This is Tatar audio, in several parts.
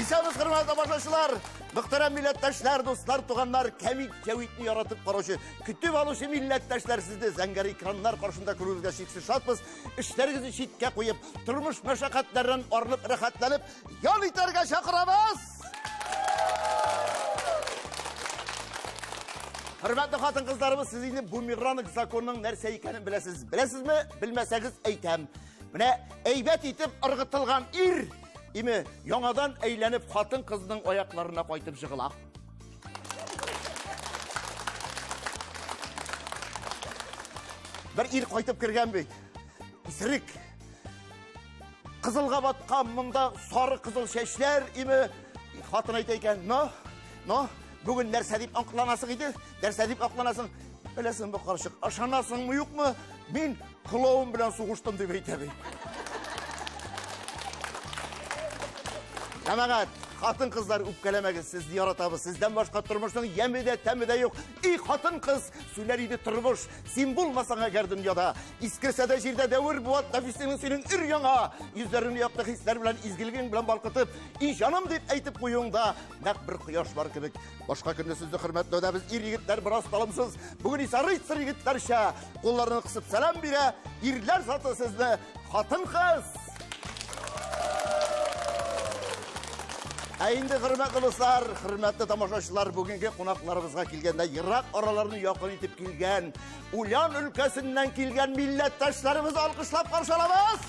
Исәнмесез, хөрмәтле тамашачылар, мөхтәрәм милләттәшләр, дуслар, туганнар, кәмит җәвитне яратып караучы, көтеп алучы милләттәшләр, сезне зәңгәр экраннар каршында күрүебезгә чиксез шатбыз. Эшләрегезне читкә куеп, тормыш мәшәкатьләреннән арынып, рәхәтләнеп, ял итәргә чакырабыз! Хөрмәтле хатын-кызларыбыз, сез инде бумеранг законының нәрсә икәнен беләсез. Беләсезме? Белмәсәгез әйтәм. Менә әйбәт итеп ыргытылган ир, име, яңадан әйләнеп хатын-кызның аякларына кайтып жыгыла. Бер ир кайтып кергән бит. Исерек. Кызылга баткан монда сары кызыл чәчләр, име, хатын әйтә икән, но, но, бүген нәрсә дип акланасың иде? Нәрсә дип акланасың? Беләсеңме, карчык, ышанасыңмы, юкмы? Мин клоун белән сугыштым дип әйтә бит. Җәмәгать, хатын-кызлар үпкәләмәгез, сезне яратабыз. Сездән башка тормышның яме дә, тәме дә юк. И хатын-кыз, сүләр иде тормыш. Син булмасаң әгәр дөньяда, искерсә дә җирдә дәвер буат нәфисеңнең синең өр яңа. Йөзләреңне якты хисләр белән, изгелегең белән балкытып, и җаным дип әйтеп куюыңда нәкъ бер кояш бар кебек. Башка көнне сезне хөрмәтләүдә без ир егетләр бераз талымсыз. Бүген исә рыцарь егетләрчә кулларны кысып сәлам бирә. Ирләр заты сезне хатын-кыз. Ә инде хөрмәтле дуслар, хөрмәтле тамашачылар, бүгенге кунакларыбызга килгәндә ерак араларны якын итеп килгән, Ульян өлкәсеннән килгән милләттәшләребез алкышлап каршы алабыз.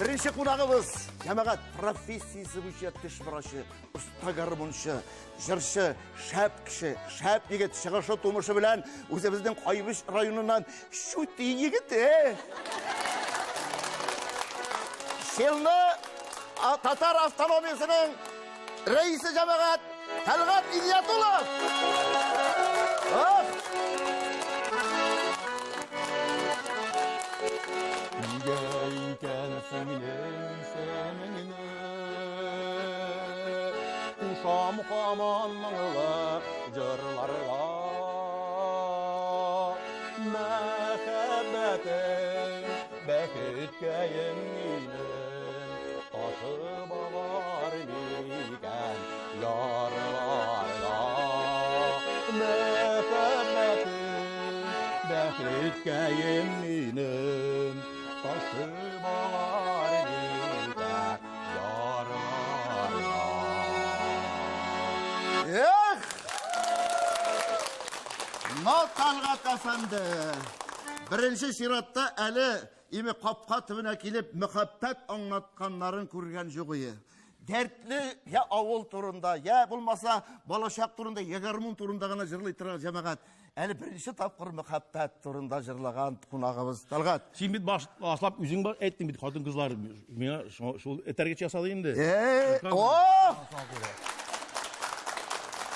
Беренче кунагыбыз, җәмәгать профессиясе буенча теш врачы, оста гармунчы, җырчы, шәп кеше, шәп егет, чыгышы тумышы белән үзебезнең Кайбыч районыннан Чүти егете. Челны татар автономиясенең рәисе җәмәгать Тәлгать Идиятуллов. Нигә икән сеңлем исемеңне Кушам һаман моңлы җырларга Мәхәббәтем, бәхеткәем минем Ташып алар микән ярларга Мәхәббәтем, бәхеткәем минем Ташып алар микән ярларга Эх! Но Талгат әфәнде, беренче чиратта әле име капка төбенә килеп мәхәббәт аңлатканнарын күргән юк ие. Дәртле я авыл турында, я булмаса балачак турында, я гармун турында гына җырлый торган җәмәгать. Әле беренче тапкыр мәхәббәт турында җырлаган кунагыбыз Талгат. Син бит баш, башлап үзең бар әйттең бит хатын-кызлар миңа шул этәргеч ясады инде. Э, о!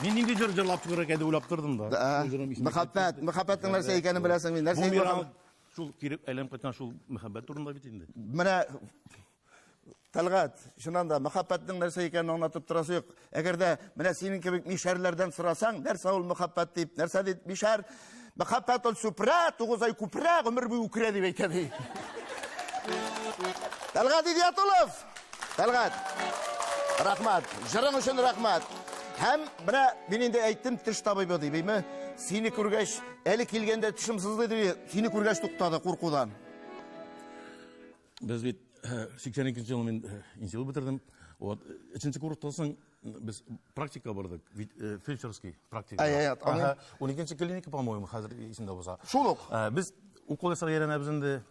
Мин нинди җыр җырлап чыгыр икән дип уйлап тордым да. Мәхәббәт, мәхәббәтнең нәрсә икәнен беләсең мин. Нәрсә икәнен Шул кире әйләнеп кайткан шул мәхәббәт турында бит инде. Менә Тәлгать, чыннан да мәхәббәтнең нәрсә икәнен аңлатып торасы юк. Әгәр дә менә синең кебек мишәрләрдән сорасаң, нәрсә ул мәхәббәт дип, нәрсә дип мишәр? Мәхәббәт ул сүпрә, 9 ай күпрә, гомер буе үкерә дип әйтә ди. Тәлгать Идиятуллов! Тәлгать, рәхмәт. Җырың өчен рәхмәт. Һәм менә мин инде әйттем, теш табибы дип, әйме? Сине күргәч, әле килгәндә тешем сызлый дип, сине күргәч туктады куркудан. Без бит 82 нче елны мин институт бетердем. Вот, өченче курстан соң без практика бардык, фельдшерский практика. Әй, әй, аңлыйм. 12 клиника, по-моему, хәзер исемдә булса. Шул ук. Без укол ясарга өйрәнәбез инде.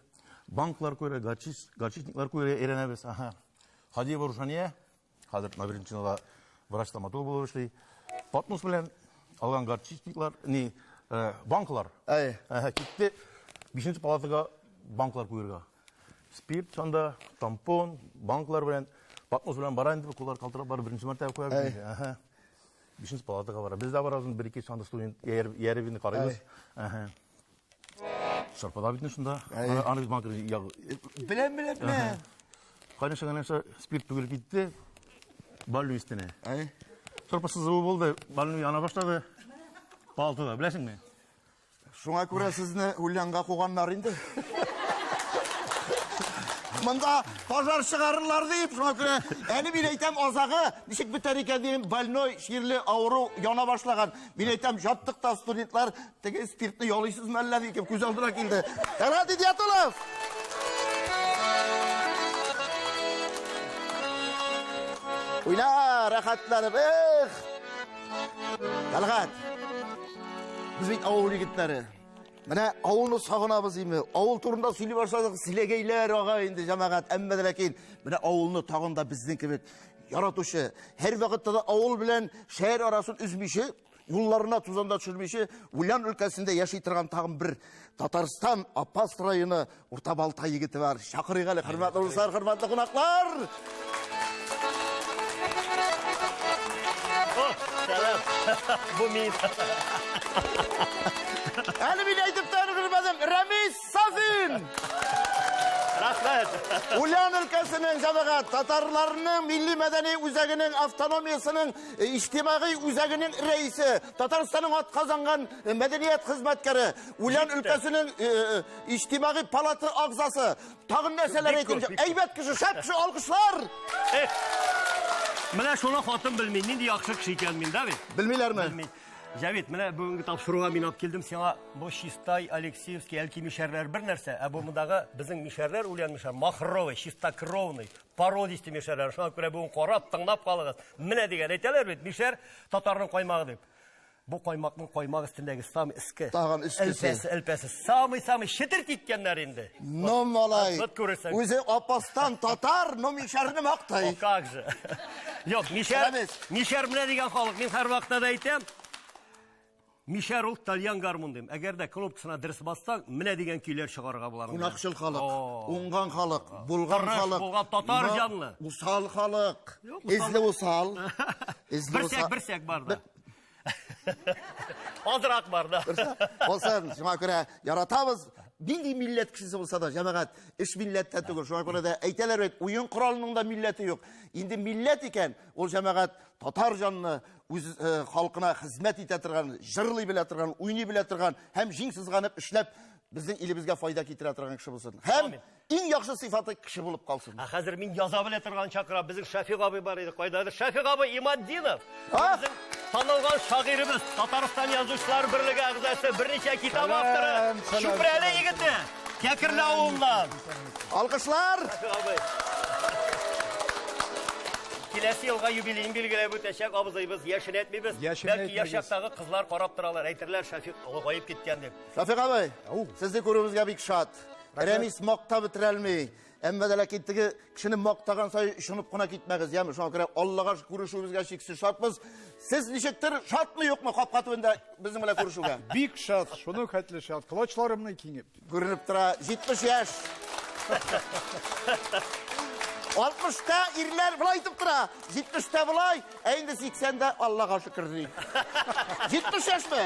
Банклар күрә, горчичниклар күрә өйрәнәбез. Ага. Хадиева Рушания, Хәзер Навернчинада врач-стоматолог булып эшли. Поднос белән алган горчичниклар, не, э, банклар. Әй. Әһә, китте. Бишенче палатага банклар куерга. Спирт шунда, тампон, банклар белән, поднос белән бара инде, куллар калтырап барып беренче мәртәбә куя бит. Әһә. Бишенче палатага бара. Без дә барабыз, бер-ике шунда студент ияреп инде карыйбыз. Әһә. Шырпыда бит шунда. Аны бит банкр ягы. Беләм, беләм, беләм. Кайнаша кайнаша спирт түгелеп китте. Больной өстенә. Әй. Шырпы сызуы булды, больной яна башлады. Палтыда, беләсеңме? Шуңа күрә сезне Ульянга куганнар инде. Монда пожар чыгарырлар дип, шуңа күрә әле мин әйтәм, азагы ничек бетәр икән дим, больной, чирле, авыру яна башлаган. Мин әйтәм, жаттык та студентлар, теге спиртны ялыйсызмы әллә дип күз алдына килде. Рад Идиятуллов! Уйна, рәхәтләнеп, эх! Тәлгать, без бит авыл егетләре. Менә авылны сагынабыз име? Авыл турында сөйли башладык, селәгәйләр ага инде җәмәгать. Әмма дә ләкин менә авылны тагын да безнең кебек яратучы, һәрвакытта да авыл белән шәһәр арасын өзмичә, юлларына тузан да төшермичә, Ульян өлкәсендә яши торган тагын бер Татарстан Апас районы Урта Балта егете бар. Чакырыйк әле, хөрмәтле дуслар, хөрмәтле кунаклар! Сәлам. Бу мин. Әле мин әйтеп тә өлгермәдем. Рәмис Сафин! Рәхмәт. Ульян өлкәсенең җәмәгать татарларының милли мәдәни үзәгенең автономиясенең иҗтимагый үзәгенең рәисе, Татарстанның атказанган мәдәният хезмәткәре, Ульян өлкәсенең Иҗтимагый палата агзасы. Тагын нәрсәләр әйтим? Әйбәт кеше, шәп кеше, алкышлар! Менә шуны хатын белми, нинди яхшы кеше икән мин, да бит? Белмиләрме? Белми. Җәвит, менә бүгенге тапшыруга мин алып килдем сиңа бу Чистай, Алексеевский, Әлки мишәрләр бер нәрсә, ә бу мондагы безнең мишәрләр, Ульян мишәр, махровый, чистокровный, породистый мишәрләр. Шуңа күрә бүген карап, тыңлап калыгыз. Менә дигән әйтәләр бит, мишәр татарның каймагы дип. Бу каймакның каймак өстендәге самый өске. Тагын өскесе. Элпәсе, элпәсе. Самый-самый четерт иткәннәр инде. Ну, малай. Вот күрерсең. Үзе апастан татар, но мишәрне мактый. О, как же. Юк, мишәр, Рәмис. мишәр менә дигән халык. Мин һәрвакытта да әйтәм. Мишәр ул тальян гармун дим. Әгәр дә кнопкасына дөрес бассаң, менә дигән көйләр чыгарырга була. Кунакчыл халык, уңган халык, булган Тырыш, халык. булган татар Но җанлы. Усал халык. Юк, усал. Эзле усал. Эзле Бер сәк, усал. бер сәк бар да. Азрак бар да. Булсын, шуңа күрә яратабыз. Нинди милләт кешесе булса да, җәмәгать, эш милләттә түгел. Шуңа күрә дә әйтәләр бит, уен коралының да милләте юк. Инде милләт икән, ул җәмәгать татар җанлы, үз э, халкына хезмәт итә торган, җырлый белә торган, уйный белә торган һәм җиң сызганып эшләп безнең илебезгә файда китерә торган кеше булсын. Һәм Иң яхшы сыйфаты кеше булып калсын. Ә хәзер мин яза белә торган чакыра. Безнең Шәфик абый бар иде. Кайдадыр? Шәфик абый Иматдинов. Безнең танылган шагыйребез, Татарстан язучылар берлеге әгъзасы, берничә китап авторы, Чүпрәле егете, Кәкерле авылыннан. Алкышлар! Шәфик абый. Киләсе елга юбилеен билгеләп үтәчәк абзыйбыз, яшен әйтмибез. Бәлки яшь чактагы кызлар карап торалар, әйтерләр, Шәфик олыгаеп киткән дип. Шәфик абый, сезне күрүебезгә бик шат. Рәмис мактап бетерәлми. Әмма дә ләкин теге кешене мактаган саен ышанып кына китмәгез, яме? Шуңа күрә Аллага күрешүебезгә чиксез шатбыз. Сез ничектер шатмы юкмы капка төбендә безнең белән күрешүгә? Бик шат, шуның хәтле шат. Колачларымны киңеп. Күренеп тора, 70 яшь. 60-та ирләр болай итеп тора. 70-тә болай, ә инде 80-дә Аллага шөкер ди. 70 яшьме?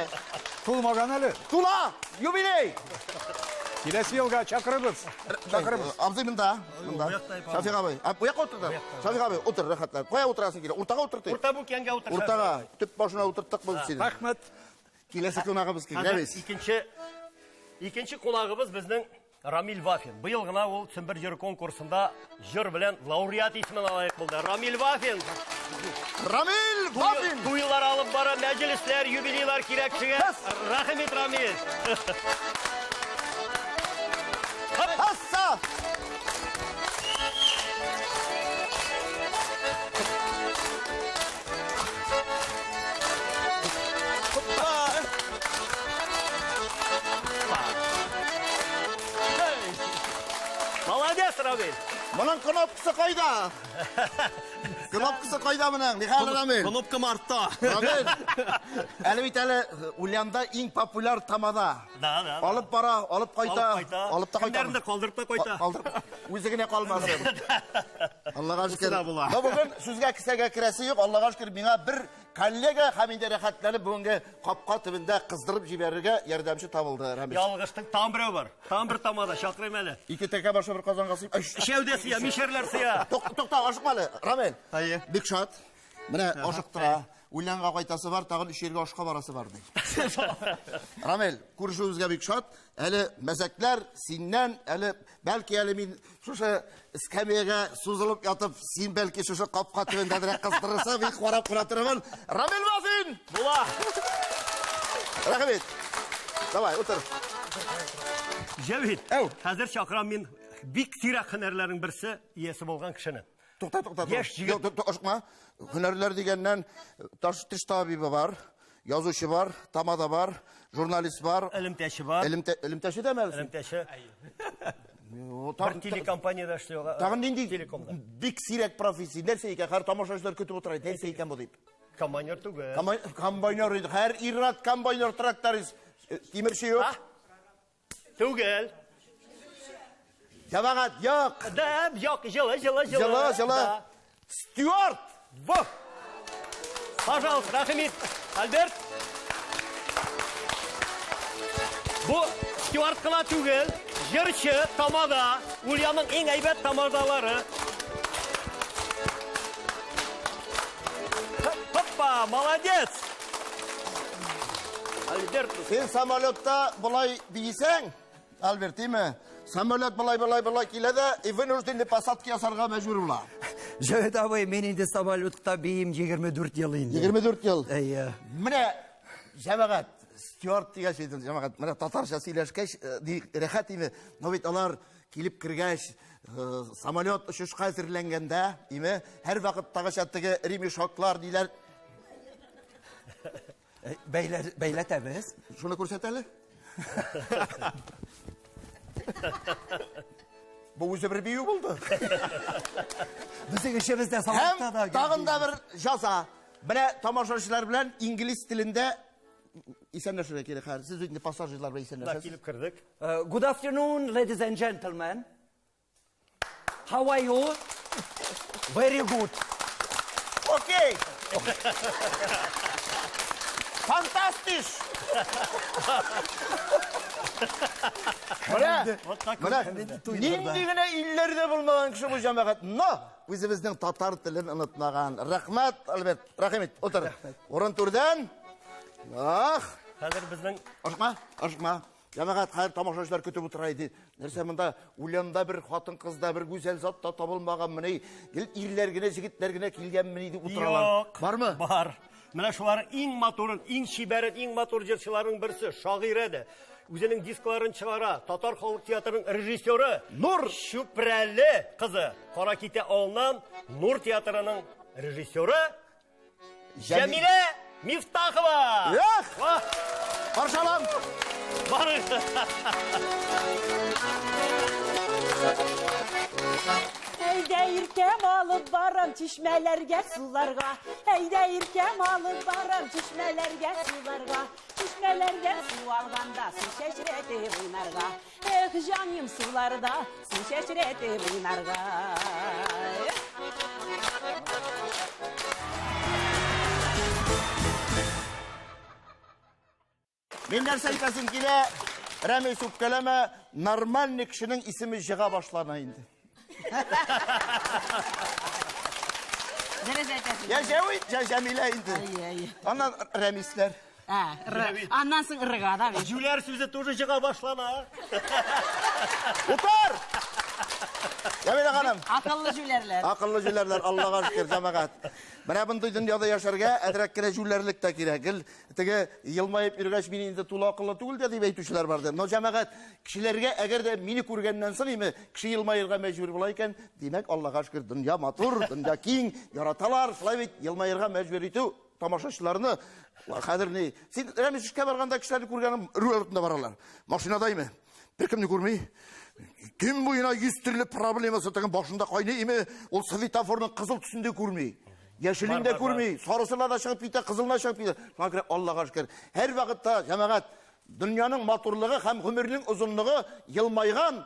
Тулмаган әле. Тула! Юбилей! Киләсе елга чакырыбыз. Чакырыбыз. Абзый монда. Монда. Шафик абый. А, бу якка утырды. Шафик абый, утыр, рәхәтлән. Кая утырасың килә? Уртага утыртыйк. Урта бүкәнгә утыр. Уртага. Төп башына утырттык без сине. Рәхмәт. Киләсе кунагыбыз кем? Хәзер Рәмис. Икенче икенче кунагыбыз безнең Рамил Вафин. Быел гына ул Сембер җыры конкурсында җыр белән лауреат исеменә лаек булды. Рамил Вафин. Рамил Вафин. Туйлар алып бара, мәҗлесләр, юбилейлар кирәк кешегә. Рәхим ит, Рамил. Хасса! Молодец, Рамил. Моның кнопкасы кайда? Кнопкасы кайда моның? Михаил Рамил. Кнопка мартта. Рамил. Әле бит әле Ульянда иң популяр тамада. Да, да. Алып бара, алып кайта, Алып кайта. алып та кайта. Кемнәрне калдырып та кайта. Калдырып. Үзе генә калмасын. Аллага шөкер. да була. Но бүген сүзгә кесәгә керәсе юк. Аллага шөкер, миңа бер коллега һәм инде рәхәтләнеп бүгенге капка төбендә кыздырып җибәрергә ярдәмче табылды, Рәмис. Ялгыштың, тагын берәү бар. Тагын бер тамада, чакырыйм әле. Ике тәкә башы бер казанга сыйп. Өчәү дә сыя, мишәрләр сыя. Тукта, ашыкма әле, Рамил. Әйе. Бик шат. Менә ашыктыра. Ульянга кайтасы бар, тагын өч җиргә ашка барасы бар, ди. Рамил, күрешүебезгә бик шат. Әле мәзәкләр синнән, әле бәлки әле мин шушы эскәмиягә сузылып ятып, син бәлки шушы капка төбендә дә кыздырырсың, мин карап кына торырмын. Рамил Вафин! Була! Рәхмәт. Давай, утыр. Җәвит, Әү. хәзер чакырам мин бик сирәк һөнәрләрнең берсе иясе булган кешене. Тукта, тукта, Яшь егет. Юк, тукта, ашыкма. Һөнәрләр дигәннән таш теш табибы бар, язучы бар, тамада бар, журналист бар. Элемтәче бар. Элемтә, элемтәче дә әле син? Элемтәче. О, Бер Тагын, телекомпаниядә эшли. тагын нинди Телекомда. бик сирәк профессия? Нәрсә икән? Һәр тамашачылар көтеп утыра. Нәрсә икән бу дип. Комбайнер түгел. Комбайнер иде. Һәр ир-ат комбайнер, тракторист, тимерче юк. А? Түгел. Җәмәгать юк. Да, юк, җылы, җылы, җылы. Җылы, җылы. Да. Стюард. Во! Пожалуйста, рәхим ит. Альберт. Бу стюард кына түгел, җырчы, тамада, Ульяның иң әйбәт тамадалары. Хоппа, молодец! Альберт, Син самолетта болай биисең, Альберт, димме? Самолет болай болай болай килә дә, и вынужденный посадка ясарга мәҗбүр була. Җәвит абый, мин инде самолетта биим 24 ел инде. 24 ел. Әйе. Менә җәмәгать, стюард дигән әйтелде, җәмәгать, менә татарча сөйләшкәч, ди, рәхәт име. Но бит алар килеп кергәч, самолет очышка әзерләнгәндә, име, һәр вакыттагыча теге ремешоклар диләр. Бәйләтәбез. Шуны күрсәт әле. Бу үзе бер бию булды. Безнең эшебездә Һәм самолетта да. тагын да бер җаза. Менә тамашачылар белән инглиз телендә исәнләшергә кирәк. Хәзер сез инде пассажирлар белән да исәнләшәсез. килеп кердек. Good afternoon, ladies and gentlemen. How are you? Very good. Окей. Фантастиш! Менә, менә нинди генә илләрдә булмаган кеше бу җәмәгать. Но үзебезнең татар телен онытмаган. Рәхмәт, Альберт. Рәхим ит, утыр. Урын түрдән. Ах, Хәзер безнең ашыкма, ашыкма. Җәмәгать, хәзер тамашачылар көтеп утыра иде. Нәрсә монда Ульянда бер хатын-кыз да, бер гүзәл зат та табылмаганмыни? Гел ирләр генә, җегетләр генә килгәнмени дип утыралар. Юк. Бармы? Бар. Менә шулар иң матурын, иң чибәрен, иң матур җырчыларның берсе, шагыйрә дә. Үзенең дискларын чыгара, Татар халык театрының режиссеры Нур Чүпрәле кызы Каракитә авылыннан Нур театрының режиссеры Җәмилә Мифтахова. Эх! Вah! Каршы алам. Барыгыз. Әйдә иркәм алып барам чишмәләргә, суларга. Әйдә иркәм алып барам чишмәләргә, суларга. Чишмәләргә су алганда су чәчрәтеп уйнарга. Эх, җаным суларда су чәчрәтеп уйнарга. Эх. Мин нәрсә әйтәсем килә, Рәмис үпкәләмә, нормальный кешенең исеме җыга башлана инде. Дөрес әйтәсең. Я Җәвит, я Җәмилә инде. Әйе, әйе. Аннан Рәмисләр. Ә, р. Аннан соң ырга да бит. Җүләр сүзе тоже җыга башлана. Утыр! Җәмилә ханым. Акыллы җүләрләр. Акыллы җүләрләр, Аллага шөкер, җәмәгать. Менә мондый дөньяда яшәргә әзрәк кенә җүләрлек тә кирәк. Гел теге елмаеп йөргәч, мин инде тулы акыллы түгел дә дип әйтүчеләр бар. Но җәмәгать, кешеләргә әгәр дә мине күргәннән соң име, кеше елмаерга мәҗбүр була икән, димәк, Аллага шөкер, дөнья матур, дөнья киң, яраталар. Шулай бит, елмаерга мәҗбүр итү тамашачыларны хәзер ни? Син Рәмис эшкә барганда кешеләрне күргәнем руль артында баралар. Машинада име? Беркемне күрми. Көн буена 100 төрле проблемасы тагын башында кайный име, ул светофорның кызыл төсен дә күрми. Яшелен дә Бар, бар, күрми, сарысына да чыгып китә, кызылына чыгып китә. Шуңа күрә Аллага шөкер, һәр вакытта җәмәгать дөньяның матурлыгы һәм гомернең озынлыгы елмайган,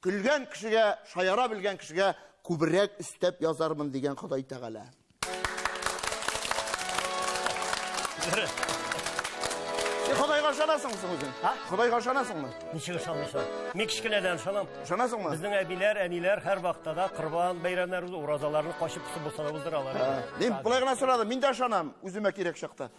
көлгән кешегә, шаяра белгән кешегә күбрәк өстәп язармын дигән Ходай Тәгалә. Син Ходайга ышанасыңмы соң үзең? А? Ходайга ышанасыңмы? Ничек ышанмыйсың? Мин кечкенәдән ышанам. Ышанасыңмы? Безнең әбиләр, әниләр һәр вакытта да Корбан бәйрәмнәре, уразаларны качып посып булса да уздыралар. Мин болай гына сорадым, мин дә ышанам, үземә кирәк чакта.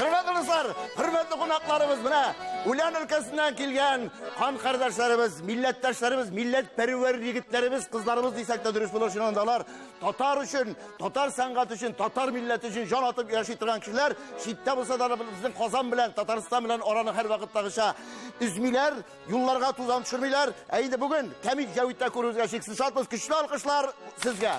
Хөрмәтле дуслар, хөрмәтле кунакларыбыз, менә Улян өлкәсеннән килгән кан кардәшләребез, милләттәшләребез, милләтпәрвәр егетләребез, кызларыбыз дисәк тә дөрес булыр, чыннан да алар татар өчен, татар сәнгате өчен, татар милләте өчен җан атып яши торган кешеләр, читтә булса да безнең Казан белән, Татарстан белән араны һәрвакыттагыча өзмиләр, юлларга тузан төшермиләр. Ә инде бүген Кәмит Җәвиттә күрүебезгә чиксез шатбыз. Көчле алкышлар сезгә.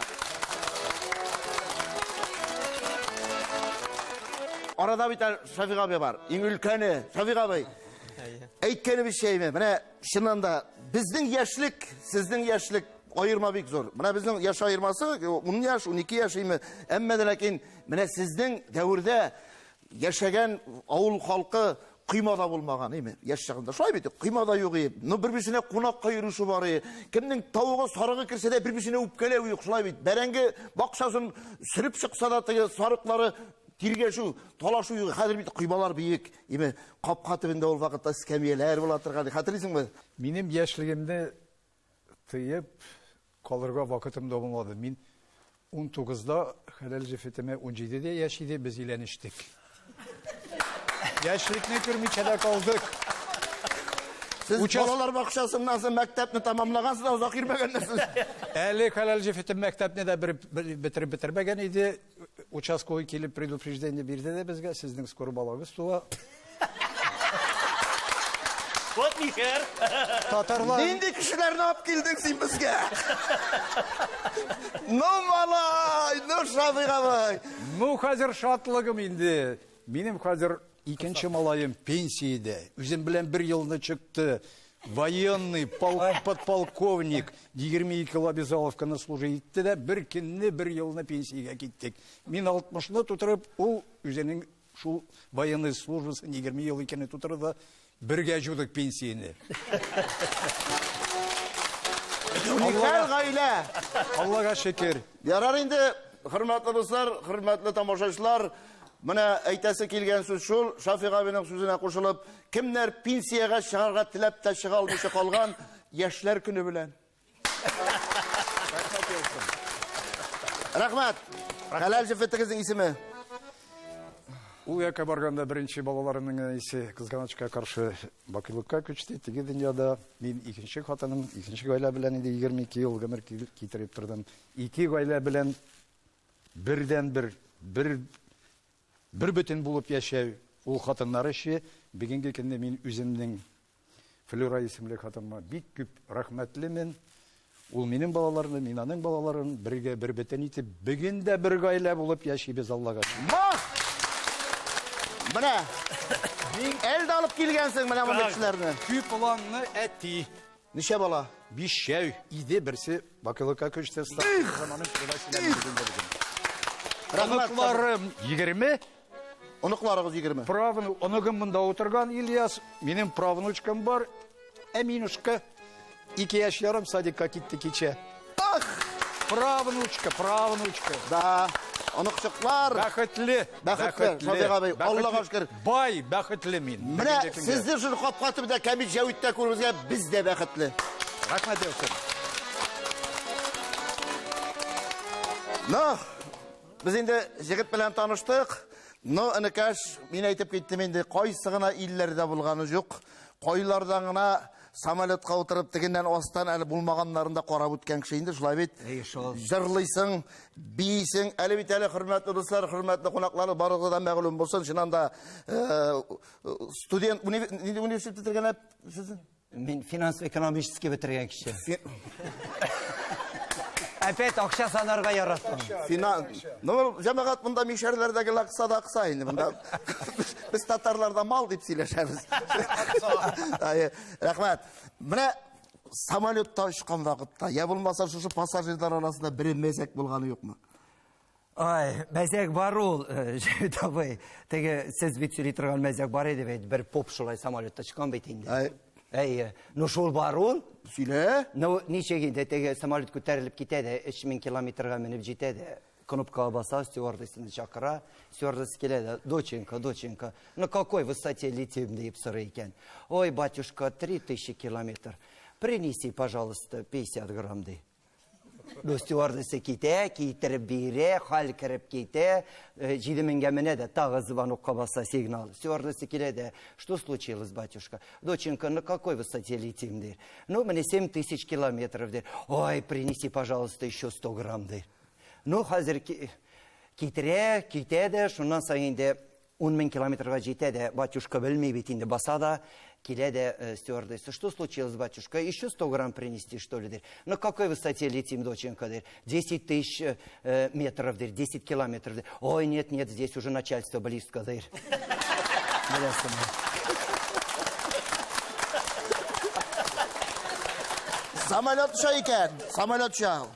Арада бит әле Шәфикъ абый бар. Иң өлкәне Шәфикъ абый. Әйткәнебезчә әйме, менә чыннан да безнең яшьлек, сезнең яшьлек аерма бик зур. Менә безнең яшь аермасы 10 яшь, 12 яшь име. Әмма дә ләкин менә сезнең дәвердә яшәгән авыл халкы койма да булмаган, әйме? Яшь чагында. Шулай бит, койма да юк иде. Ну, бер-берсенә кунакка йөрүше бар иде. Кемнең тавыгы, сарыгы керсә дә бер-берсенә үпкәләү юк, шулай бит. Бәрәңге бакчасын сөреп чыкса да теге сарыклары тиргәшү, талашу юк. Хәзер бит коймалар биек, әйме? Капка төбендә ул вакытта эскәмияләр була торган. Хәтерлисеңме? Минем яшьлегемне тыеп калырга вакытым да булмады. Мин 19-да хәләл җефетемә 17-дә яшь иде, без өйләнештек. Яшьлекне күрмичә дә калдык. Сез балалар бакчасыннан соң мәктәпне тәмамлагансыз да озак йөрмәгәннәрсез. Әле хәләл җефетем мәктәпне дә бетереп бетермәгән иде. Участковый килеп предупреждение бирде дә безгә, сезнең скоро балагыз туа. Вот нихер. Татарлар. Нинди кешеләрне алып килдең син безгә? Ну, малай, ну, Шафик абый. Ну, хәзер шатлыгым инде. Минем хәзер икенче малаем пенсиядә. Үзем белән бер елны чыкты. Военный, подполковник, 22 ел обязаловканы служить итте дә, бер көнне, бер елны пенсиягә киттек. Мин 60-ны тутырып, ул үзенең шул военный службасын 20 ел икәнен тутырды да, бергә җудык пенсияне. Уникаль гаилә. Аллага шөкер. Ярар инде, хөрмәтле дуслар, хөрмәтле тамашачылар, менә әйтәсе килгән сүз шул, Шафик абиның сүзенә кушылып, кемнәр пенсиягә чыгарга теләп тә чыга алмыйча калган, яшьләр көне белән. Рәхмәт. Хәләл җефетегезнең исеме? Ул якка барганда беренче балаларымның әнисе кызганычка каршы бакыйлыкка күчте. Теге дөньяда мин икенче хатыным, икенче гаилә белән инде 22 ел гомер китереп тордым. Ике гаилә белән бердән бер, бер, бер бөтен булып яшәү, ул хатыннар эше. Бүгенге көндә мин үземнең Флюра исемле хатыныма бик күп рәхмәтлемен. Ул минем балаларны, мин аның балаларын бергә бер бөтен итеп, бүген дә бер гаилә булып яшибез, Аллага шөкер. Мах! Менә, әле дә алып килгәнсең менә мондый кешеләрне. Күп баланы әти. Ничә бала? Бишәү иде, берсе бакыйлыкка күчте. Оныкларым 20. Оныкларыгыз 20. Правну, оныгым монда утырган Ильяс, минем правнучкам бар, Әминушка. 2 яшь ярым садикка китте кичә. Ах! Правнучка, правнучка. Да, оныкчыклар. Бәхетле, Бәхетле, Шафик абый, Аллага шөкер. Бай, бәхетле мин. Менә сезне шул капка төбендә Кәмит Җәвиттә күрүебезгә без дә бәхетле. Рәхмәт яусын. Ну, без инде җегет белән таныштык. Ну, энекәш, мин әйтеп киттем инде, кайсы гына илләрдә булганы юк, кайлардан гына самолетка утырып, тегеннән астан әле булмаганнарын да карап үткән кеше инде, шулай бит? Әйе, шул. Җырлыйсың, бийсең. Әле бит әле, хөрмәтле дуслар, хөрмәтле кунаклар, барыгызга да мәгълүм булсын, чыннан да, студент, нинди университет бетергән сезнең? Мин финанс-экономический бетергән кеше. Опять акча санарга яратам. Финанс. Ну, җәмәгать монда мишәрләрдәге лакса да акса инде монда. Без татарларда мал дип сөйләшәбез. Әйе, рәхмәт. Менә самолетта очкан вакытта, я булмаса шушы пассажирлар арасында бер мәзәк булганы юкмы? Ай, мәзәк бар ул, Җәвит абый. Теге сез бит сөйли торган мәзәк бар иде бит. Бер поп шулай самолетта очкан бит инде. Әй. Әйе. Ну шул бар ул. Сөйлә. Ну ничек инде теге самолет күтәрелеп китә дә 3000 километрга менеп җитә дә. Кнопкага баса, стюардессаны чакыра. Стюардесса килә дә, доченька, доченька, на какой высоте летим, дип сорый икән. Ой, батюшка, 3000 километр. Принеси, пожалуйста, 50 грамм, ди. Ну, стюардесса китә, китереп бирә, хәл кереп китә, 7000гә менә дә тагы звонокка баса сигнал. Стюардесса килә дә, что случилось, батюшка? Доченька, на какой высоте летим, ди. Ну, менә 7000 километров, ди. Ой, принеси, пожалуйста, еще 100 грамм, ди. Ну, хәзер китерә, китә дә, шуннан соң инде 10 мең километрга җитә дә, батюшка белми бит инде, баса да, килә дә стюардесса. Что случилось, батюшка? Еще 100 грамм принести, что ли, ди? На какой высоте летим, доченька, ди? 10 тысяч метров, ди, 10 километров, ди. Ой, нет, нет, здесь уже начальство близко, ди. Беләсеңме? Самолет оча икән, самолет оча.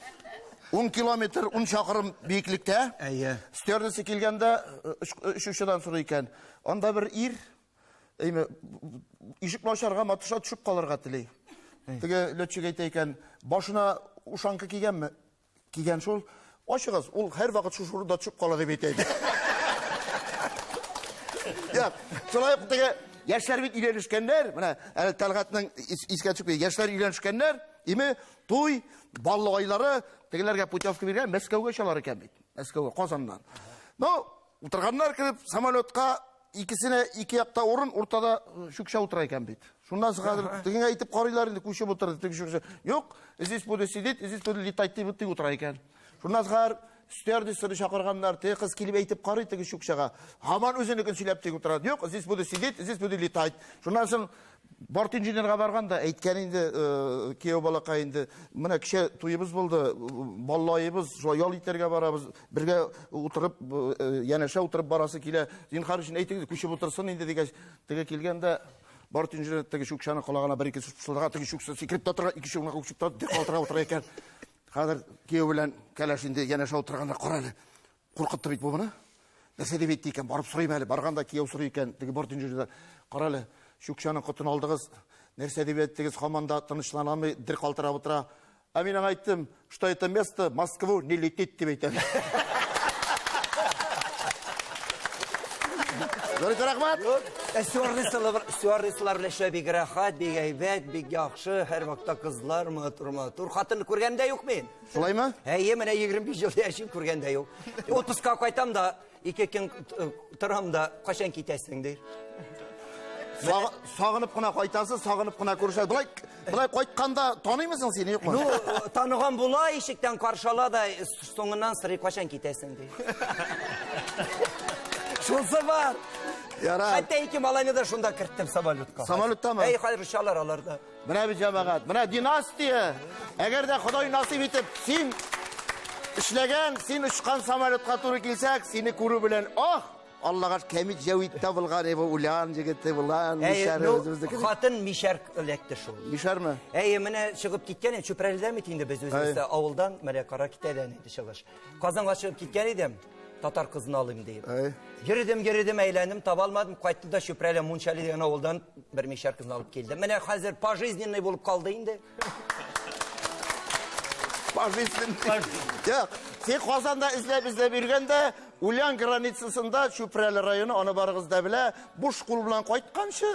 10 километр, 10 чакрым биеклектә. Әйе. Стюардесса килгәндә, очучыдан сорый икән. Анда бер ир, әйме, ишекне ачарга маташа, төшеп калырга тели. Теге летчик әйтә икән, башына ушанка кигәнме? Кигән шул. Ачыгыз, ул һәрвакыт шушы урында төшеп кала дип әйтә иде. Юк, шулай ук теге яшьләр бит өйләнешкәннәр, менә әле Тәлгатнең искә төшеп китте. Яшьләр өйләнешкәннәр, име, туй, баллы айлары, тегеләргә путевка биргән, Мәскәүгә очалар икән бит. Мәскәүгә, Казаннан. Ну, утырганнар кереп самолетка, икесенә ике якта урын, уртада чүкчә утыра икән бит. Шуннан соң хәзер тегеңә әйтеп карыйлар инде, күчеп утыр, теге чүкчә. Юк, здесь буду сидеть, здесь буду летать дип тик утыра икән. Шуннан соң хәзер стюардессаны чакырганнар, теге кыз килеп әйтеп карый теге чүкчәгә. Һаман үзенекен сөйләп тик утыра. Юк, здесь буду сидеть, здесь буду летать. Шуннан соң борт инженерга барган да әйткән инде, кияү балакай инде, менә кичә туебыз булды, баллаебыз, шулай ял итәргә барабыз, бергә утырып, янәшә утырып барасы килә. Зинһар өчен әйтегез, күчеп утырсын инде дигәч, теге килгән дә борт инженер теге чүкчәне колагына бер-ике сүз пышылдаган, теге чүкчә сикереп тә тора, ике чүкне күчеп тә тик калтырап утыра икән. Хәзер кияү белән кәләш инде янәшә утырганда, кара әле, куркытты бит бу моны. Нәрсә дип әйтте икән, барып сорыйм әле. Барганда кияү сорый икән, теге борт инженердан, кара әле, чүкчәнең котын алдыгыз, нәрсә дип әйттегез, һаман да тынычлана алмый, дер калтырап утыра. Ә мин аңа әйттем, что это место Москву не летит, дип әйтәм. Зур рәхмәт. Стюардессалар белән эшләү бик рәхәт, бик әйбәт, бик яхшы. Һәр вакытта кызлар матур, матур. Хатынны күргән дә юк мин. Шулаймы? Әйе, менә 25 ел яшим, күргән дә юк. Отпускка кайтам да, ике көн торам да, кайчан китәсең, ди. Сагынып кына кайтасыз, сагынып кына күрешәсез. Болай, болай кайтканда таныймысың сине, юкмы? Ну, таныган була, ишектән каршы ала да, соңыннан сорый, кайчан китәсең, ди. Шунсы бар. Ярар. Хәтта ике малайны да шунда керттем самолетка. Самолеттамы? Әй, хәзер очалар алар да. Менә бит җәмәгать, менә династия. Әгәр дә Ходай насыйп итеп, син эшләгән, син очкан самолетка туры килсәк, сине күрү белән, ах, Аллага кәмит җәвит табылган, бу Улян егете булган, Әй, мишәр ну, үзебезнеке. хатын мишәр эләкте шул. Мишәрме? Әй, менә чыгып киткән, Чүпрәледән бит инде без үзебез дә авылдан, менә кара китәдән инде чыгыш. Казанга чыгып киткән идем, татар кызын алыйм дип. Әй. Йөрдем, йөрдем, әйләндем, таба алмадым, кайттым да Чүпрәле Мунчали дигән авылдан бер мишәр кызын алып килдем. Менә хәзер пожизненный булып калды инде. Пожизненный. Юк, син Казанда эзләп эзләп йөргәндә, Ульян границасында Чүпрәле районы, аны барыгыз да белә, буш кул белән кайтканчы.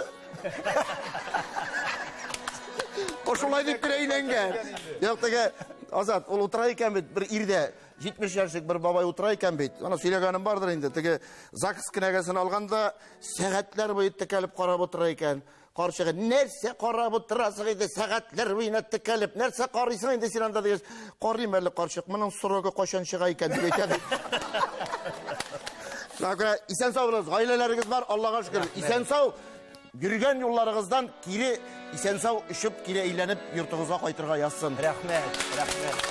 О, шулай дип кенә өйләнгән. Юк, теге Азат, ул утыра икән бит, бер ирдә, 70 яшьлек бер бабай утыра икән бит. Аны сөйләгәнем бардыр инде. Теге ЗАГС кенәгәсен алганда сәгатьләр буе текәлеп карап утыра икән. Карчыгы, нәрсә карап утырасың инде, сәгатьләр буена текәлеп, нәрсә карыйсың инде син анда дигәч, карыйм әле карчык, моның срогы кайчан чыга икән дип әйтә. Шуңа күрә исән сау булыгыз, гаиләләрегез бар, Аллага шөкер, исән сау йөргән юлларыгыздан кире исән сау очып, кире әйләнеп йортыгызга кайтырга язсын. Рәхмәт, рәхмәт.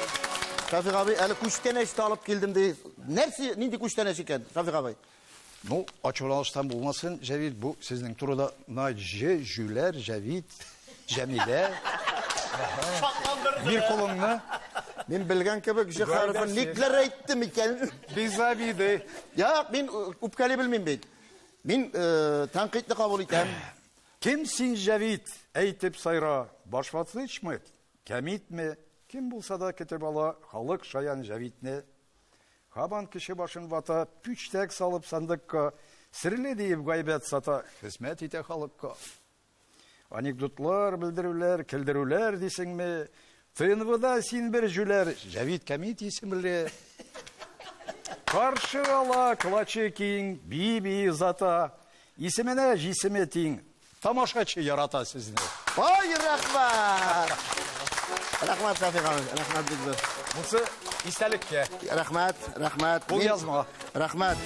Шәфикъ абый, әле күчтәнәч тә алып килдем ди. Нәрсә, нинди күчтәнәч икән, Шәфикъ абый? Ну, ачуланыштан булмасын, Җәвит, бу сезнең турыда на Җ, Җүләр, Җәвит, Җәмилә. Бир кулыңны. Мин белгән кебек Җ хәрефен никләр әйттем икән? Без обиды. Юк, мин үпкәли белмим бит. Мин тәнкыйтьне кабул итәм. Кем син, Җәвит, әйтеп сайра, башватлычмы, кәмитме, кем булса да көтеп ала халык шаян Җәвитне. Һаман кеше башын вата, пүчтәк салып сандыкка, серле диеп гайбәт сата, хезмәт итә халыкка. Анекдотлар, белдерүләр, көлдерүләр дисеңме? ТНВда син бер җүләр, Җәвит Кәмит исемле. Каршы ала клачы киң, би-би озата. Исеменә җисеме тиң, тамашачы ярата сезне. Ай, рәхмәт! Рәхмәт, Шәфикъ абый, рәхмәт бик зур. Бусы истәлеккә. Рәхмәт, рәхмәт. Ул язма. Рәхмәт.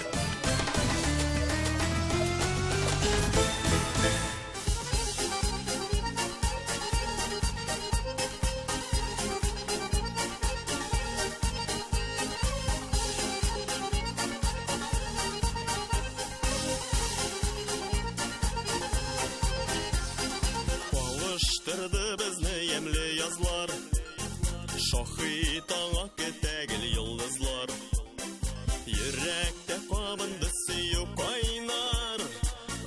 Алыштырды безне ямьле язлар, Шаһит аңа көтә гел йолдызлар. Йөрәктә кабынды сөю кайнар,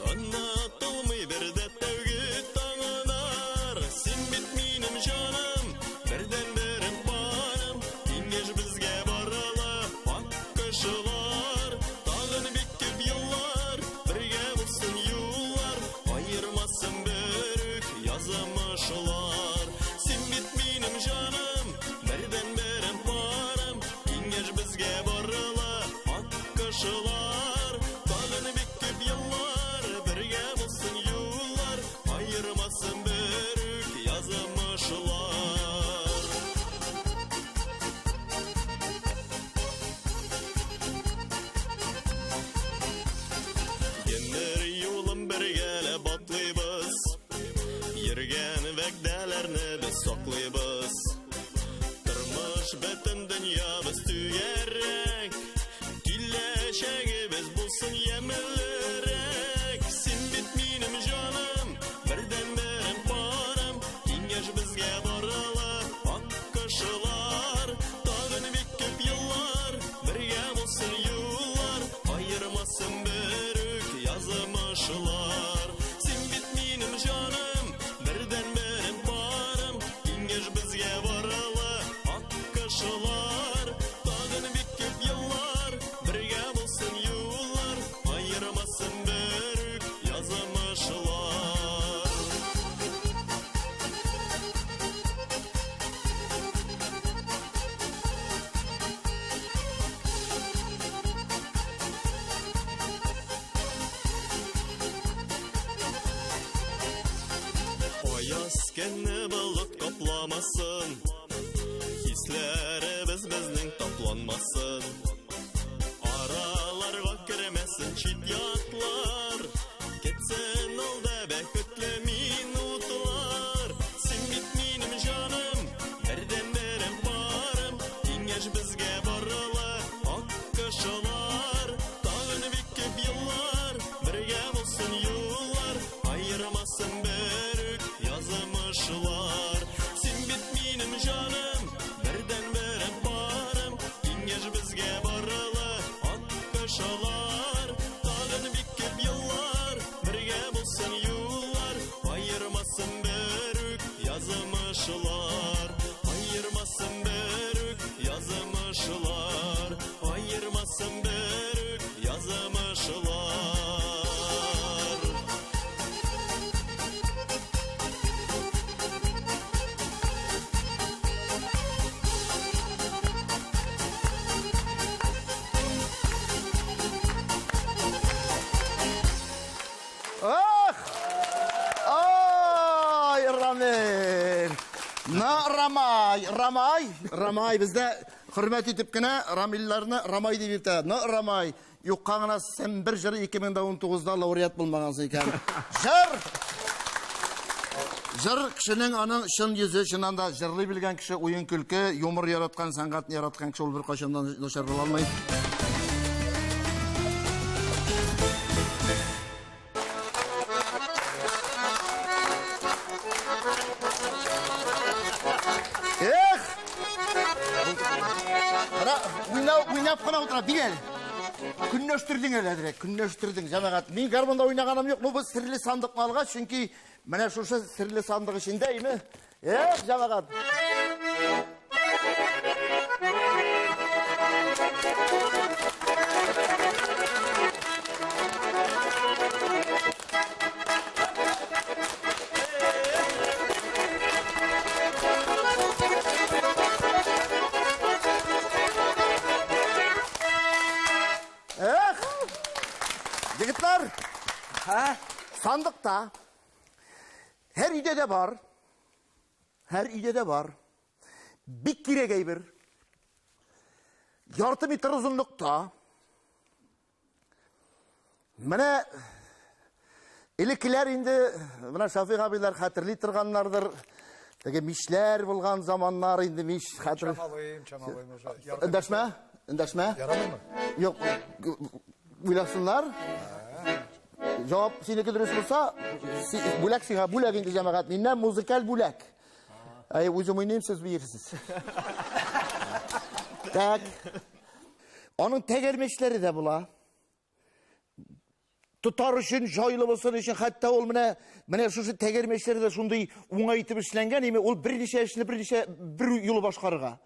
Онытылмый бер дә тәүге таңнар. Син бит минем җаным, бердәнберем парым, Киңәш безгә барыла ак кошылар. Тагын бик күп еллар, бергә булсын юллар, Аермасын бер үк язмышлар. Син бит минем җаным, бердәнберем парым, Киңәш безгә барыла ак кошылар. Тагын бик күп еллар, бергә булсын юллар, Аермасын бер үк язмышлар. Гомер юлын бергәләп атлыйбыз, Йөргән вәгъдәләрне без саклыйбыз. Тормыш бөтен дөньябыз түгәрәк, Киләчәгебез булсын ямьлерәк. Син бит минем җаным, бердәнберем парым, Киңәш безгә барыла ак кошылар. Тагын бик күп еллар, бергә булсын юллар, Аермасын бер үк язмышлар. Син бит минем җаным, бердәнберем парым, Киңәш безгә барыла ак кошылар. Тагын бик күп еллар, бергә булсын юллар, Аермасын бер үк язмышлар. Аяз көнне болыт капламасын, Хисләребез безнең тапланмасын. Араларга кермәсен чит ятлар, Кетсен алда бәхетле минутлар. Син бит минем җаным, бердәнберем парым, Киңәш безгә барыла ак кошылар. Тагын бик күп еллар, бергә булсын юллар, Аермасын бер үк язмышлар. Син бит минем җаным, бердәнберем парым, Киңәш безгә барыла ак кошылар. Тагын бик күп еллар, бергә булсын юллар, Аермасын бер үк язмышлар. Аермасын бер үк язмышлар. Аермасын бер үк язмышлар. Ах! Ай, Рамил! На, Рамай, Рамай, Рамай, бездә хөрмәт итеп кенә Рамилләрне Рамай дип йөртә. На, Рамай, юкка гына син бер җыр 2019-да лауреат булмагансың икән. Җыр! Җыр кешенең аның чын йөзе, чыннан да җырлый белгән кеше, уен көлке, юмор яраткан, сәнгатьне яраткан кеше ул беркайчан да начар була алмый. Эх! Менә уйнау, уйнап кына утыра, бил әле. Көнләштердең әле әзрәк, көнләштердең, җәмәгать. Мин гармунда уйнаганым юк, ну бу серле сандыкны алгач, чөнки менә шушы серле сандык эчендә име? Эх, җәмәгать. Ха? Сандыкта һәр өйдә дә бар. Һәр өйдә дә бар. Бик кирәк әйбер. Ярты метр озынлыкта. Менә элеккеләр инде, менә Шафик абыйлар хәтерли торганнардыр. Теге мишләр булган заманнар инде миш хәтер. Чамалыйм, чамалыйм уже. Эндәшмә, эндәшмә. Ярамыймы? Юк, уйласыннар. Җавап синеке дөрес булса, бүләк сиңа, бүләк инде җәмәгать. Миннән музыкаль бүләк. Әй, үзем уйныйм, сез биерсез. Так. Аның тәгәрмәчләре дә була. Тотар өчен, җайлы булсын өчен, хәтта ул менә менә шушы тәгәрмәчләре дә шундый уңай итеп эшләнгән, име ул берничә эшне берничә бер юлы башкарырга.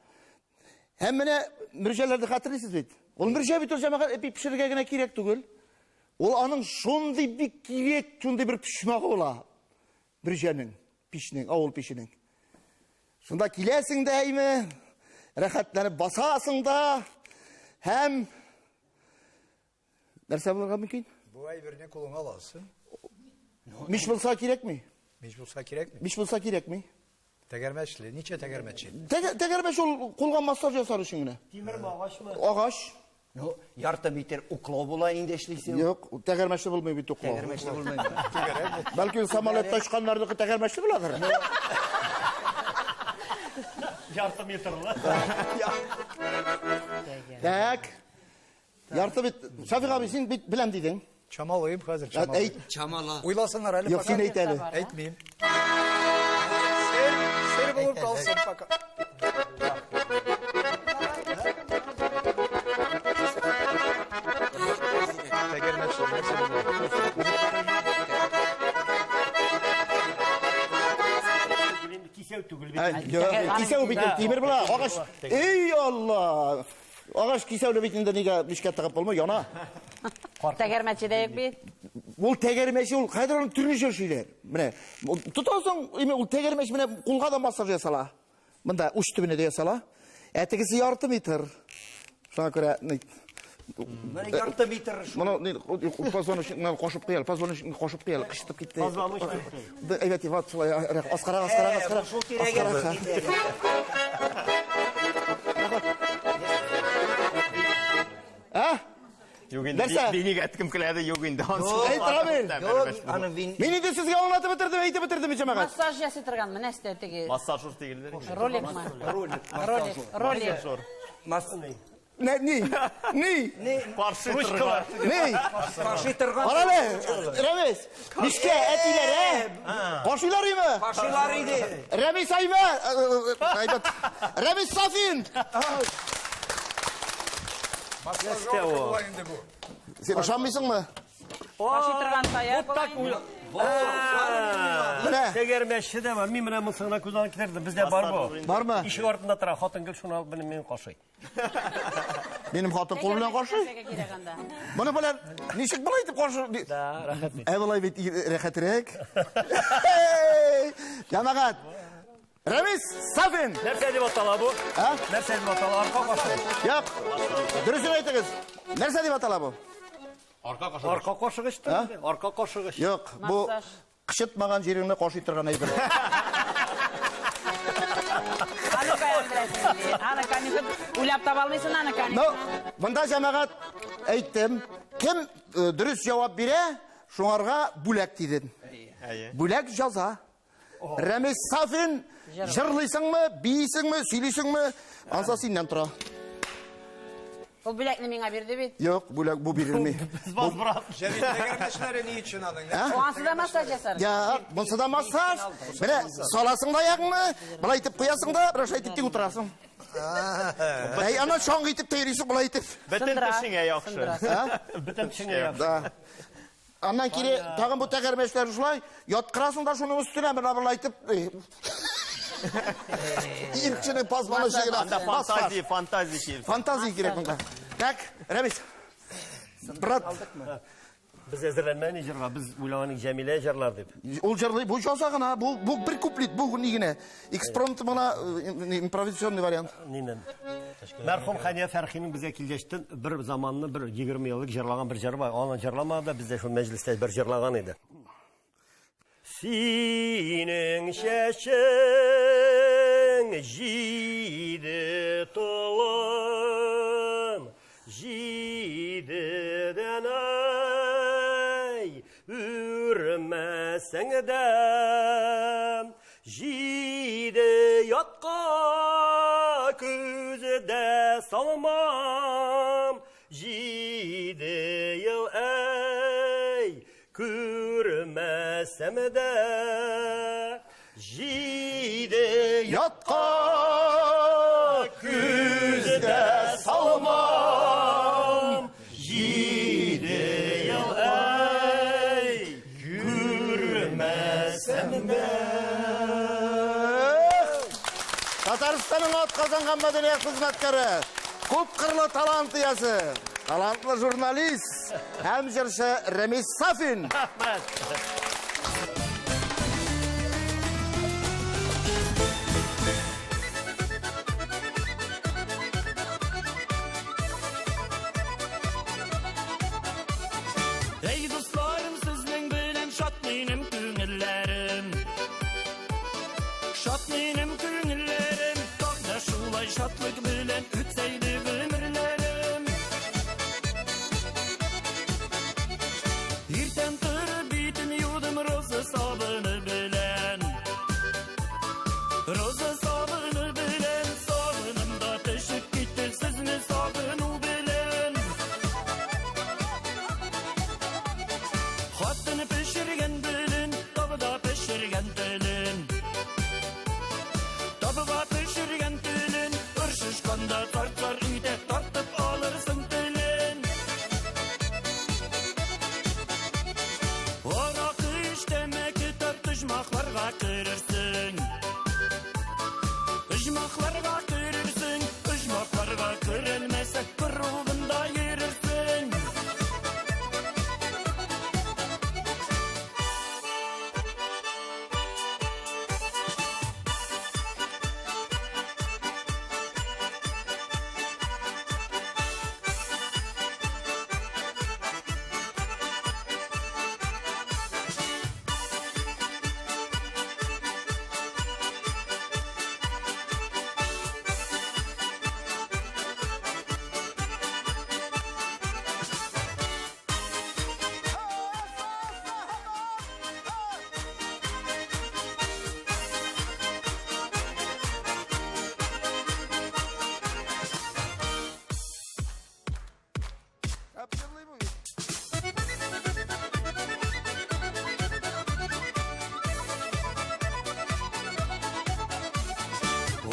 Һәм менә мөрҗәләрне хәтерлисез бит. Ул мөрҗә бит ул җәмәгать эпи пешерергә генә кирәк түгел. Ул аның шундый бик кирәк, шундый бер почмагы була. Мөрҗәнең, пичнең, авыл пиченең. Шунда киләсең дә әйме, рәхәтләнеп басасың да һәм нәрсә булырга мөмкин? Бу әйберне кулыңа аласың. Мич булса кирәкми. Мич булса кирәкми. Мич булса кирәкми. Тәгәрмәчле, ничә тәгәрмәче? Тәгәрмәч ул кулга массаж ясар өчен генә. Тимерме, агачмы? Агач. Ну, ярты метр уклау була инде эшлисең. Юк, тәгәрмәчле булмый бит уклау. Тәгәрмәчле булмый. Бәлки самолетта очканнарныкы тәгәрмәчле буладыр. Ярты метрлы. Так. Ярты бит. Шафик абый, син бит беләм дидең. Чамалыйм хәзер, чамалыйм. Әйт. Чамала. Уйласыннар әле. Юк, син әйт әле. Әйтмим. Сер, сер булып калсын пока. Тәгәрмәчле, нәрсә булды? Кисәү түгел бит. Кисәү бит ул, тимер була, агач. Эй, Алла! Агач кисәүле бит инде нигә мичкә тыгып булмый, яна. Тәгәрмәче дә юк бит. Ул тәгәрмәче ул хәзер аны төрлечә эшлиләр. Менә тотасың, име ул тәгәрмәч менә кулга да массаж ясала. Монда уч төбенә дә ясала. Ә тегесе ярты метр. Шуңа күрә Менә ярты метр. Моны позвоночникны кашып куял, позвоночникны кашып куял, кычытып китте. Позвоночник. Әйбәт, вот шулай, аскарак, аскарак, аскарак. Шул кирәк. Ә? Юк инде. Нәрсә? Бинигә кем киләде, юк инде. Әйт, Рамил. Юк, аны вин. Мин инде сезгә аңлатып бетердем, әйтеп бетердем, җәмәгать. Массаж ясый торган менә сездә теге. Массажер дигәннәр. Роликмы? Ролик. Ролик, ролик. Мас. Не, ни? Ни? Каршы торган. Ни? Каршы торган. Кара әле, Рәмис, мичкә әтиләр, ә? Каршыйлар име? Каршылар иде. Рәмис Айма, әйбәт. Рәмис Сафин. Массажер була инде бу. Син ышанмыйсыңмы? Каршы торган таяк Вот так була инде. Менә. Тәгәрмәче дә бар. Мин менә монысын гына күз алдына китердем. Бездә бар бу. Бармы? Ишек артында тора. Хатын гел шуны алып менә мин кашый. Минем хатын кул белән каршы. Нәрсәгә кирәк анда? Моны белән ничек болай итеп каршы? Да, рәхәт бит. Ә болай бит рәхәтрәк. Җәмәгать. Рәмис Сафин. Нәрсә дип атала бу? Ә? Нәрсә дип атала? Арка кашы. Юк. Дөресен әйтегез. Нәрсә дип атала бу? Арка кашыгыч та инде. Арка кашыгыч. Юк, бу Массаж. кычытмаган җиреңне кашый торган әйбер. Аны каян беләсең инде? Аны, конечно, уйлап таба алмыйсың аны, Ну, конечно. монда җәмәгать әйттем, кем дөрес җавап бирә, шуңарга бүләк дидем. Бүләк җаза. Рәмис Сафин, җырлыйсыңмы, биисеңме, сөйлисеңме, анса синнән тора. Ул бүләкне миңа бирде бит. Юк, бүләк бу бирелми. Возврат. Җәмил, тәгәрмәчләре ни өчен аның? О, ансы да массаж ясар. Я, монсы да массаж. Менә саласың да аягыңны, болай итеп куясың да, бераз итеп тик утырасың. Әй, аннан чаңгы итеп тә йөрисең, болай итеп. Бөтен Сындыра. тешеңә яхшы. Сындыра. Бөтен тешеңә яхшы. Да. Аннан кире тагын бу тәгәрмәчләр шулай яткырасың да шуның өстенә менә болай итеп. Ир кешенең позвоночнигына. Анда фантазия, фантазия килсен. Фантазия кирәк монда. Так, Рәмис. Брат, Без әзерләнмәгән җырга, без уйлаган идек Җәмилә җырлар дип. ул җырлый, бу җаза гына, бу бу бер куплет, бу ни генә. Экспромт мона импровизационный вариант. Нинен. Мәрхүм Хәния Фәрхинең безгә килгәчтен бер заманны бер 20 еллык җырлаган бер җыры бар. Аны җырламады да, бездә шул мәҗлестә бер җырлаган иде. Синең чәчең җиде толым, җидедән ай үрмәсәң дә, җиде ятка күздә салмам, җиде ел әй күрмәсәм дә, җиде Ятка күздә салмам, җиде ел әй күрмәсәм дә. Татарстанның атказанган мәдәният хезмәткәре, күпкырлы талант иясе, талантлы журналист һәм җырчы Рәмис Сафин. Рәхмәт. Ey dostlarım sizning bilan shod menim ko'ngillarim. Shod menim ko'ngillarim, tog'da shulay shodlik bilan o'tsaydi umrlarim. Ertan turib betim yuvdim ro'za sobuni bilan. Ro'za sobuni bilan sobunimda tishib ketdi sizni sobunu bilan. Xotin pishirgan bilin, tobda pishirgan tilin. Tobda pishirgan tilin, urishishganda tortar uyda tortib olirsin tilin. Oraqi ich, temaki tart, ijmoqlarga kirirsin. Ijmoqlarga kirirsin, ijmoqlarga kirilmasa qurug'inda yurirsin.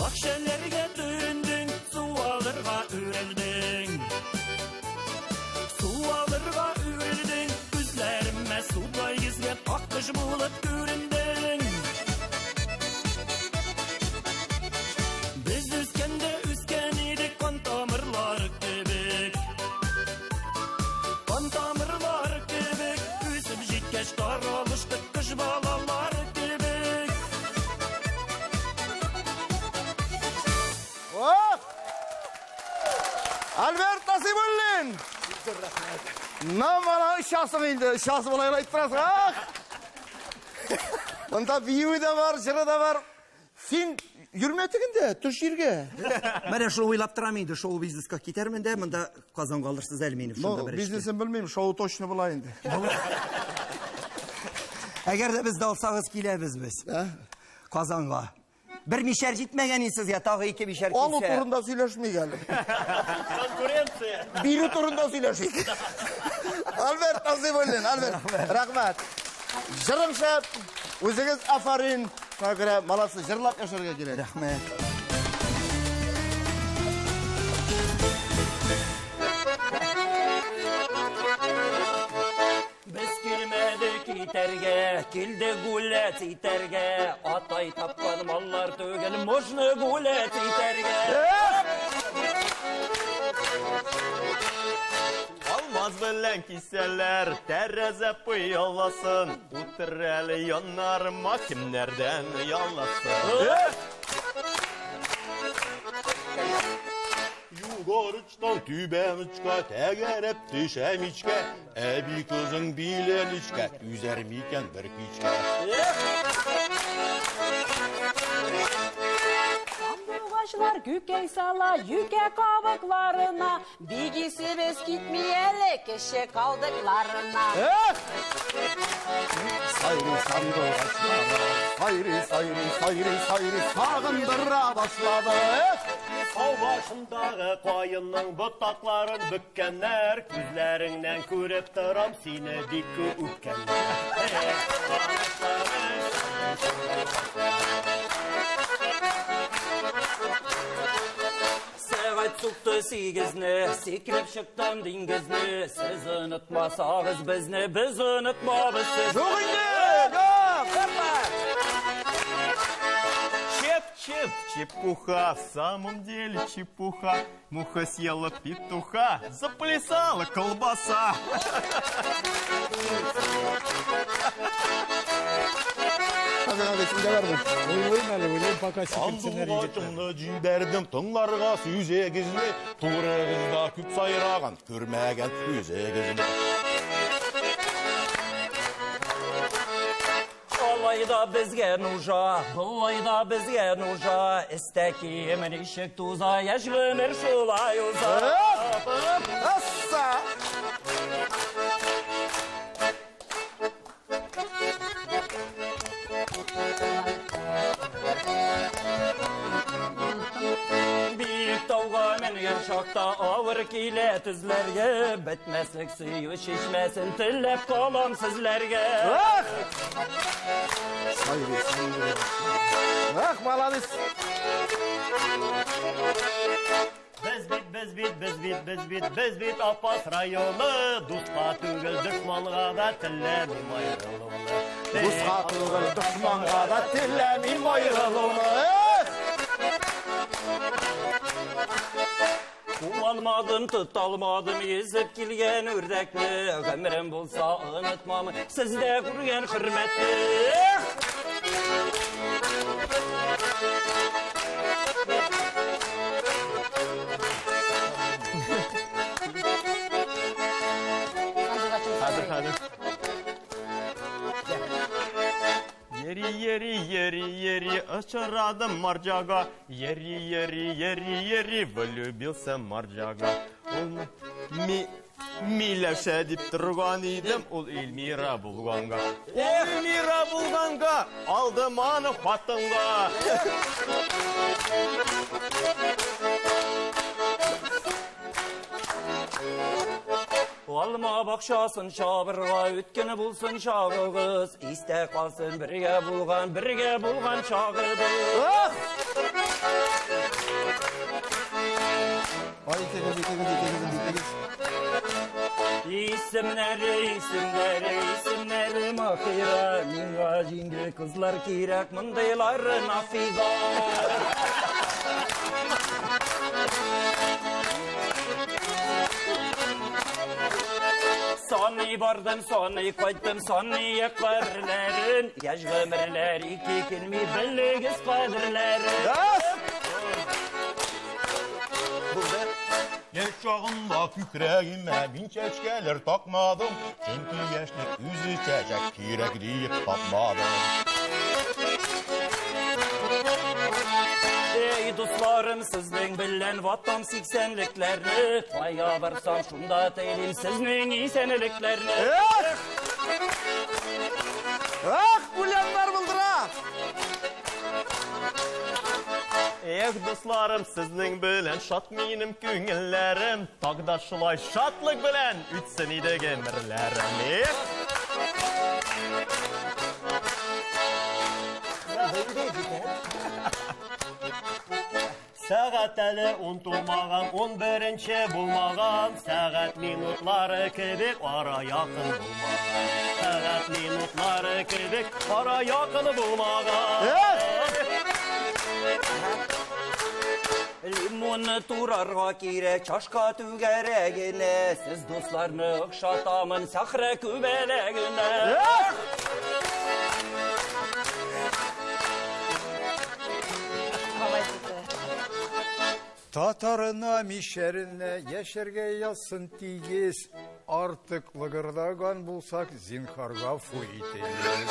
Akşelerge döndün, su alırga ürüldün. Su alırga ürüldün, gözlerime suda yüzgen akış bulup göründün. Biz üskende üsken idik kan tamırlar kebek. Kan tamırlar kebek, üsüp jitkeş taralıştık kış balalar kebek. Oh! Альберт Насибуллин! На мана очасың инде, очасы болай әйтеп торасың. Ах! Монда биюе дә бар, җыры да бар. Син йөрмә тегендә, төш җиргә. Менә шул уйлап торам инде, шоу бизнеска китәрмен дә, монда Казанга алырсыз әле мине Ну, шунда бер эшкә. бизнесын белмим, шоу точно була инде. Әгәр дә безне алсагыз киләбез без. Казанга. Бер мишәр җитмәгән инде сезгә, тагы ике мишәр Алу килсә. турында сөйләшмик әле. Конкуренция. Бирү турында сөйләшик. Альберт Насибуллин, Альберт, рәхмәт. Җырың шәп, үзегез афарин. Шуңа күрә молодцы, җырлап яшәргә кирәк. Рәхмәт. Без килмәдек итәргә, килдек гулять итәргә. Атай тапкан маллар түгел, можно гулять итәргә. Алмаз белән кисәләр тәрәзә пыяласын, утыр әле яннарыма кемнәрдән ояласың. Корычтан түбән очка тәгәрәп төшә мичкә, әби кызың биле нечкә, түзәр микән бер кичкә? Сандугачлар күкәй сала юкә кабыкларына, бик исебез китми әле кеше калдыкларына. Сайрый сандугачлар, сайрый, сайрый, сайрый, сайрый, сагындыра башлады. Тау башындагы каенның ботакларын бөккәннәр, күзләреңнән күреп торам сине бик күп үпкәннәр. Сәгать сукты 8-не, сикереп чыктым диңгезне. Сез онытмасагыз безне, без онытмабыз сезне. Юк инде, юк, опа! Чеп, чеп, чепуха, в самом деле чепуха. Муха съела петуха, заплясала колбаса. Хәзер, хәзер, синдә бармы? Уйлыйм әле, уйлыйм, пока сикерсеннәр егетләр. Сандугачымны җибәрдем тыңларга сүзегезне, турыгызда күп сайраган, күрмәгән үзегезне. Алай да безгә нужа, болай да безгә нужа. Истә кием ничек туза, яшь гомер шулай уза. Асса! Биек тауга менгән чакта авыр килә тезләргә, бетмәслек сөю чишмәсен теләп калам сезләргә. Ах! Сайрый, сайрый. Ах, молодец! Без бит, без бит, без бит, без бит, без бит Апас районы, дуска түгел дошманга да теләмим аерылуны. Дуска түгел дошманга да теләмим аерылуны. Эх! Куалмадым, тоталмадым, йөзеп килгән үрдәкне. Гомерем булса онытмам, сездә күргән хөрмәтне. Эх! Хәзер, хәзер. Йөри, йөри, йөри, йөри, очрадым марҗага. Йөри, йөри, йөри, йөри, влюбился марҗага. Ул ми Миләүшә дип торган идем, ул Эльмира булганга. Ул Эльмира булганга, алдым аны хатынга. Алма бакчасын чабырга үткәне булсын чагыгыз, истә калсын бергә булган, бергә булган чагыбыз. Ах! Ай, итегез, итегез, итегез, итегез. Исемнәре, исемнәре, исемнәре Махира, миңа җиңел кызлар кирәк, мондыйлары нафига. Саный бардым, саный кайттым, саный каберләрен. Яшь гомерләр ике килми, белегез кадерләрен. Яшь чагында күкрәгемә мин чәчкәләр такмадым, чөнки яшьлек үзе чәчәк кирәк диеп тапмадым. Эй, дусларым, сезнең белән ватам сиксәнлекләрне. Кая барсам, шунда телим сезнең исәнлекләрне. Эх! Ах, үләннәр булдыра! Эх, дусларым, сезнең белән шат минем күңелләрем. Тагда шулай шатлык белән үтсен иде гомерләрем. Эх! Сәгать әле ун тулмаган, 11-нче булмаган, сәгать минутлары кебек ара якын булмаган. Сәгать минутлары кебек ара якын булмаган. Лимонны турарга кирәк, чашка түгәрәгенә. Сез дусларны охшатамын сахра күбәләгенә. Алай итте. Татарына, мишәренә яшәргә язсын тигез. Артык лыгырдаган булсак, зинһар гафу итегез.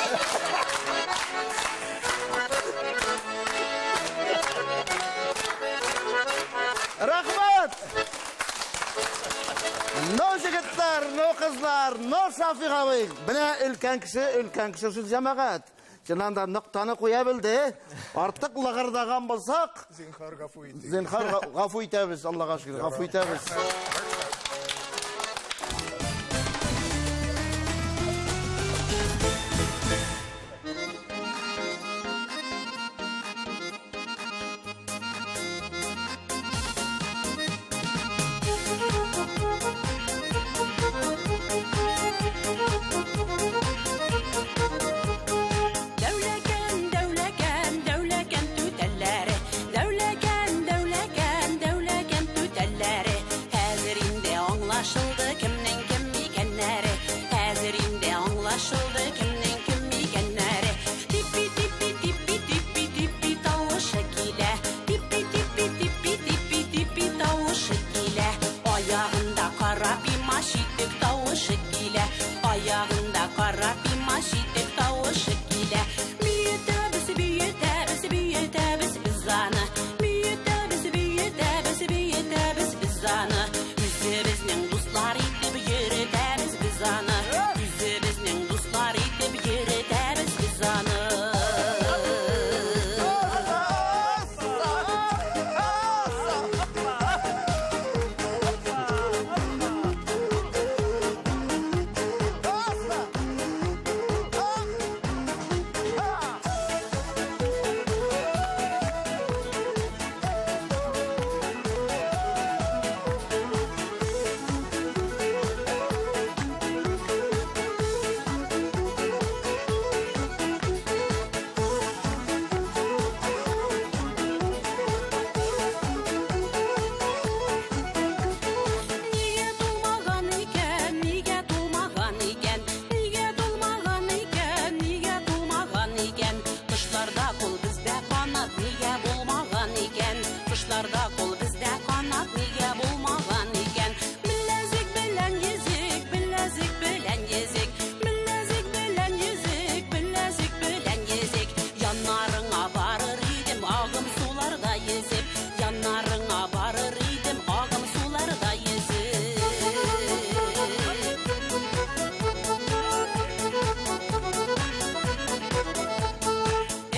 Рәхмәт! Ну, җегетләр, ну, кызлар, ну, Шафик абый. Менә өлкән кеше, өлкән кеше шул җәмәгать. Чыннан да ноктаны куя белде. Артык лыгырдаган булсак, Зинһар гафу итегез. Зинһар гафу итәбез, Аллага шөкер, гафу итәбез. Дәүләкән, дәүләкән, дәүләкән түтәлләре. Дәүләкән, дәүләкән, дәүләкән түтәлләре. Хәзер инде аңлашылды кемнең кем икәннәре. Хәзер инде аңлашылды кемнең кем икәннәре. Типпи, типпи, типпи, типпи, типпи тавышы килә. Типпи, типпи, типпи, типпи, типпи тавышы килә. Аягында кара пима читек тавышы килә. Аягында кара пима читек тавышы килә. Биетәбез, биетәбез, биетәбез без аны. Биетәбез, биетәбез, биетәбез без аны. Үзебезнең дуслар итеп йөртәбез без аны. Үзебезнең дуслар итеп йөртәбез без аны. Нигә тулмаган икән, нигә тулмаган икән, нигә тулмаган икән, нигә тулмаган икән? Кошларда кул, бездә канат, нигә булмаган икән? Кошларда кул, бездә канат, нигә булмаган икән? Беләзек белән йөзек, беләзек белән йөзек, беләзек белән йөзек, беләзек белән йөзек. Яннарыңа барыр идем, агым суларда йөзеп. Яннарыңа барыр идем, агым суларда йөзеп.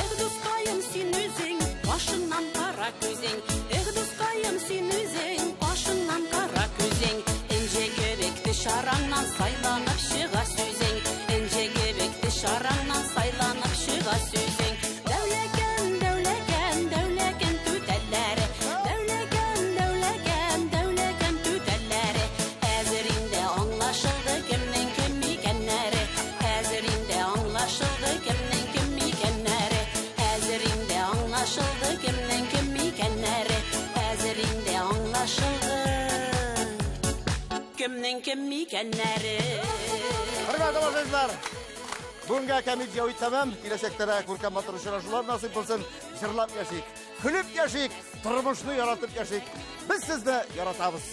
Эх, дускаем, син үзең, башыннан кара күзең. Эх, дускаем, син үзең, башыннан кара күзең. Энҗе кебек теш араңнан сайланып чыга сүзең. Энҗе кебек теш араңнан сайланып чыга сүзең. Дәүләкән, дәүләкән, дәүләкән түтәлләре. Дәүләкән, дәүләкән, дәүләкән түтәлләре. Хәзер инде аңлашылды кемнең кем икәннәре. Хәзер инде аңлашылды кемнең кем икәннәре. Хәзер инде аңлашылды кемнең кем икәннәре. Хәзер инде аңлашылды кемнең кем икәннәре. Хөрмәтле тамашачылар, бүгенге кәмит җәвит тәмам. Киләчәктә дә күркәм матур очрашулар насыйп булсын. Җырлап яшик, көлеп яшик, тормышны яратып яшик. Без сезне яратабыз.